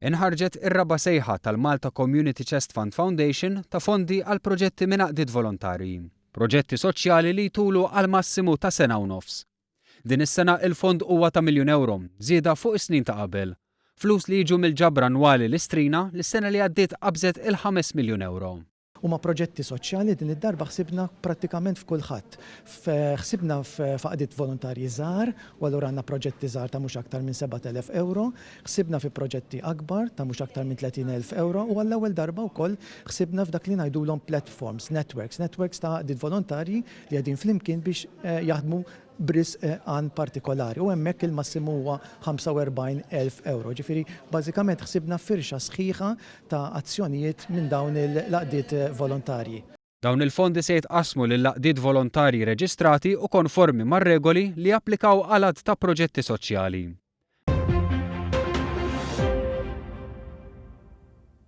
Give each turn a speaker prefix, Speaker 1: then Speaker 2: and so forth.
Speaker 1: Inħarġet ir-raba' sejħa tal-Malta Community Chest Fund Foundation ta' fondi għal proġetti minn għaqdiet volontarji. Proġetti soċjali li jtulu għal massimu ta' sena u nofs. Din is-sena il-fond huwa ta' miljun ewro, żieda fuq is-snin ta' qabel. Flus li jiġu mill-ġabra annwali l-Istrina li s-sena li għaddiet qabżet il-5 miljun ewro.
Speaker 2: Huma proġetti soċjali, din id-darba ħsibna prattikament f'kulħadd. Ħsibna f'għaqdiet volontarji żgħar u allura għandna proġetti żgħar ta' mhux aktar minn 7,000 ewro, ħsibna fi proġetti akbar ta' mhux aktar minn 30,000 ewro u għall-ewwel darba wkoll ħsibna f'dak li ngħidulhom platforms, networks, networks ta' għaqdiet volontarji li qegħdin flimkien biex jaħdmu b'risq għan partikolari u hemmhekk il-massimu huwa 45,000 ewro. Ġifieri bażikament ħsibna firxa sħiħa ta' azzjonijiet minn dawn l-għaqdiet volontarji.
Speaker 1: Dawn il-fondi se jitqassmu lill-għaqdiet volontarji reġistrati u konformi mar-regoli li japplikaw għal għadd ta' proġetti soċjali.